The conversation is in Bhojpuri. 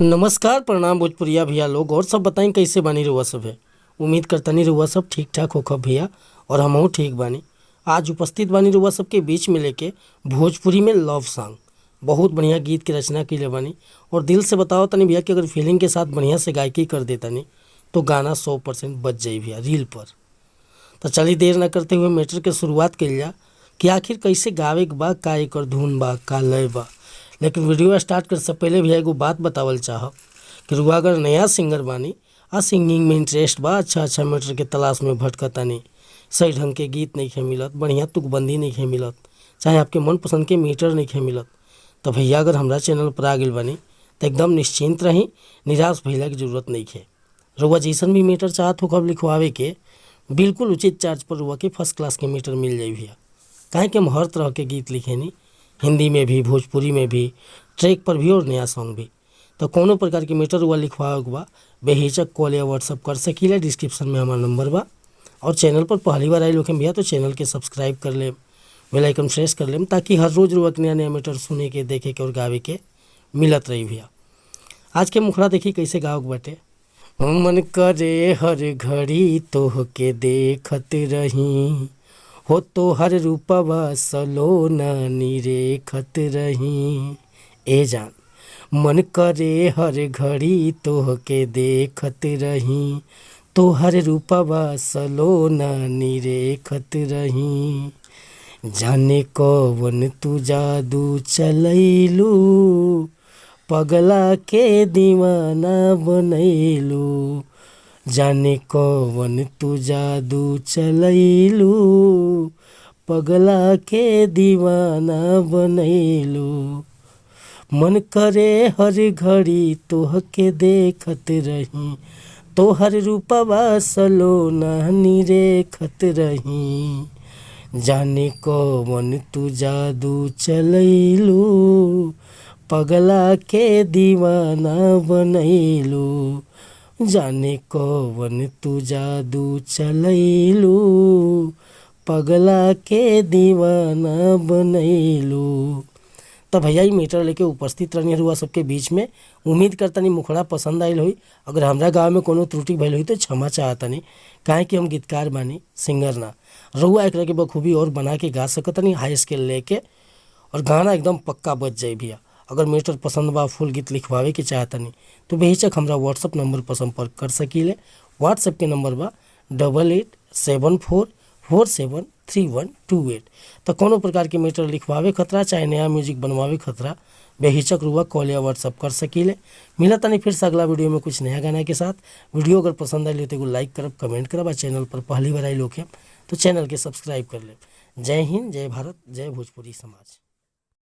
नमस्कार, प्रणाम भोजपुरिया भैया लोग। और सब बताई, कैसे बानी रुआ सब है? उम्मीद करतनी रुआ सब ठीक ठाक होखब भैया और हमहू ठीक बानी। आज उपस्थित बानी रुआ सबके बीच में लेके भोजपुरी में लव सॉन्ग। बहुत बढ़िया गीत के रचना कइले बानी और दिल से बताओ तनी भैया कि अगर फीलिंग के साथ बढ़िया से गायकी कर देतानी तो गाना 100% बज जाई भैया रील पर। तो चली, देर न करते हुए मैटर के शुरुआत कइल जा कि आखिर कैसे गावे के बा, का एकर धुन बा, का लय बा। लेकिन वीडियो स्टार्ट करे से पहले भैया एगो बात बतावल चाहब कि रुआ अगर नया सिंगर बानी आ सिंगिंग में इंटरेस्ट बा, अच्छा अच्छा मैटर के तलाश में भटकतानी, सही ढंग के गीत नहीं मिलत, बढ़िया तुकबंदी नहीं मिलत, चाहे आपके मनपसंद के मीटर नहीं मिलत, तो भैया अगर हमरा चैनल पर आ गइल बानी तो एकदम निश्चिंत रही, निराश भइला के जरूरत नहीं है। रुआ जैसन भी मीटर चाहत हो कब लिखवावे के, बिल्कुल उचित चार्ज पर रुआ के फर्स्ट क्लास के मीटर मिल जाई भैया। काहे कि हम हर तरह के गीत लिखेनी, हिंदी में भी, भोजपुरी में भी, ट्रैक पर भी और नया सॉन्ग भी। तो कोनो प्रकार के मीटर रुआ लिखवावे के बा, बेहिचक कॉल या व्हाट्सअप कर सकीला। डिस्क्रिप्शन में हमार नंबर बा। और चैनल पर पहली बार आए होखेम भैया तो चैनल के सब्सक्राइब कर लेम, बेल आइकन प्रेस कर लेम, ताकि हर रोज़ रुआ के नया नया मीटर सुने के, देखे के और गावे के मिलत रही भैया। आज के मुखड़ा देखी कैसे गावे के बाटे। मन करे हर घड़ी तोहके देखत रही हो, तोहर रूपवा सलोना निरेखत रही। ए जान, मन करे हर घड़ी तोहके देखत रही, तोहर रूपवा सलोना निरेखत रही। जाने कौन तू जादू चलैलू, पगला के दीवाना बनैलू। जाने कौन तू जादू चलैलू, पगला के दीवाना बनैलू। मन करे हर घड़ी तोहके देखत रही, तोहर रूपवा सलोना निरेखत रही। जाने कौन तू जादू चलैलू, पगला के दीवाना बनैलू। जाने कौन तू जादू चलैलू, पगला के दीवाना बनैलू। तो भैया ई मीटर लेके उपस्थित रहनी रुआ सबके बीच में। उम्मीद करतनी मुखड़ा पसंद आइल होई। अगर हमरा गाँव में कोनो त्रुटि भइल होई तो क्षमा चाहतनी, काहे कि हम गीतकार बानी, सिंगर ना। रउआ एकरा के बखूबी और बना के गा सकतनी हाई स्केल लेके और गाना एकदम पक्का बज जाई भैया। अगर मीटर पसंद बा, फुल गीत लिखवावे के चाहतनी तो बेहिचक हमरा व्हाट्सअप नंबर पर संपर्क कर सकीले। व्हाट्सएप के नंबर बा 8874473128। तो कोनो प्रकार के मीटर लिखवावे खतरा चाहे नया म्यूजिक बनवावे खतरा बेहिचक रुआ कॉल या व्हाट्सअप कर सकीले। मिला तनी फिर से अगला वीडियो में कुछ नया गाना के साथ। वीडियो अगर पसंद आई तो एगो लाइक करब, कमेंट करब आ चैनल पर पहली बार आई लोग तो चैनल के सब्सक्राइब कर लेब। जय हिंद, जय भारत, जय भोजपुरी समाज।